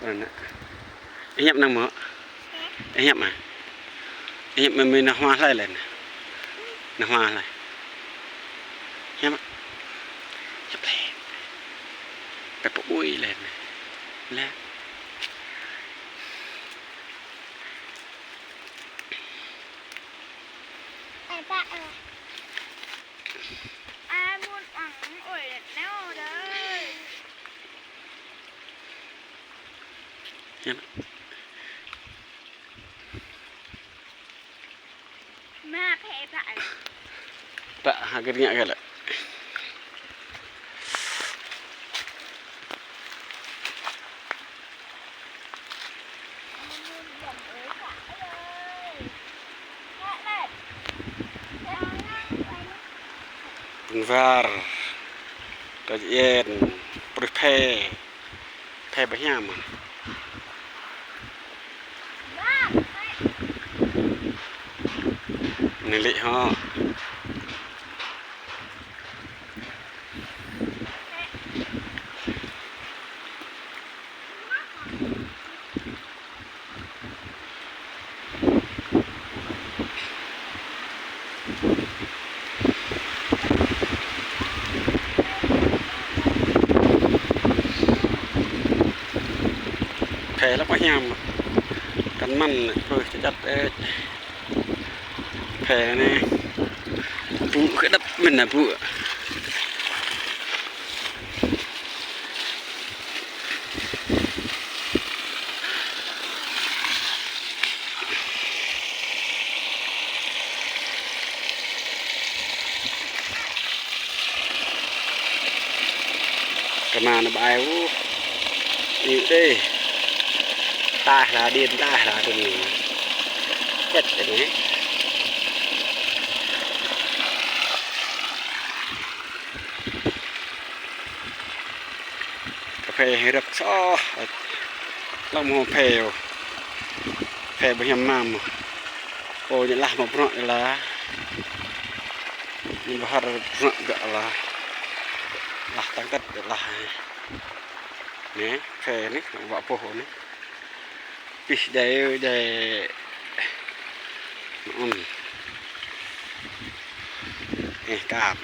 Iñap nang mo? Iñap ma? Iñap ma mi na hua lai len. Na hua lai. Iñap ma? Iñap le. Pe pa ui len. Le. Ai pa ơ. Ai mun ang oi neo dei. ມາແພະປະ ປະຫາກັນງະກັນລະ. ເປັນວານ ກະເຢັນ ປຶດແພ ແພບະຍາມ ນີ້ເລະເນາະ. ແພລະພະຍາຍາມກັນມັນເພື່ອຈະຈັດ ເອີ ແພນີ້ ປູກະດັບແມ່ນນະປູ. ກະມານະບາຍ ໂອ້ ອີກເດ້ ຕາຍລະດິນ ຕາຍລະດິນ ເຈັດເປັນໄງ. ກາເຟໃຫ້ເລືອກຊໍ ລັກໝູ່ແພ ແພບໍ່ຍາມມາມ. ໂອ້ ຍະລາມາປະເນາະ ຍະລາ ຍັງບໍ່ທັນປະເນາະ ຍະລາ ລາຕັ້ງແຕ່ ຍະລາ ນີ້ແພນີ້ ວະໂປນີ້. ປິດໄດ້ ໄດ້ ອືມ ເອ ກາບ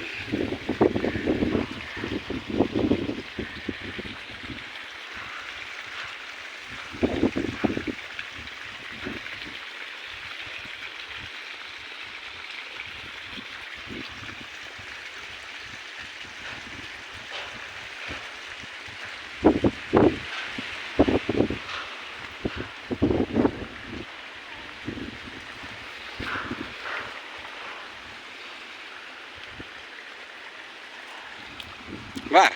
ວາ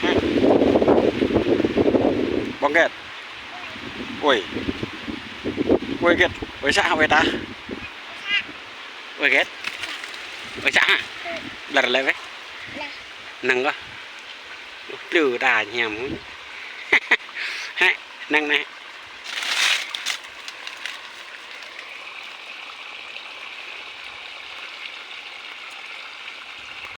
ຮະ ບອງແກດ ໂອ້ຍ ໂອ້ຍແກດ ໂອ້ຍຊະ ເອົາໄວ້ຕາ ໂອ້ຍແກດ ໂອ້ຍຊະ ຮະ ບລັດແລ້ວເວີຍ ນັ່ງກໍ ປຶຕາຍາມ ຮະ ນັ່ງນະ.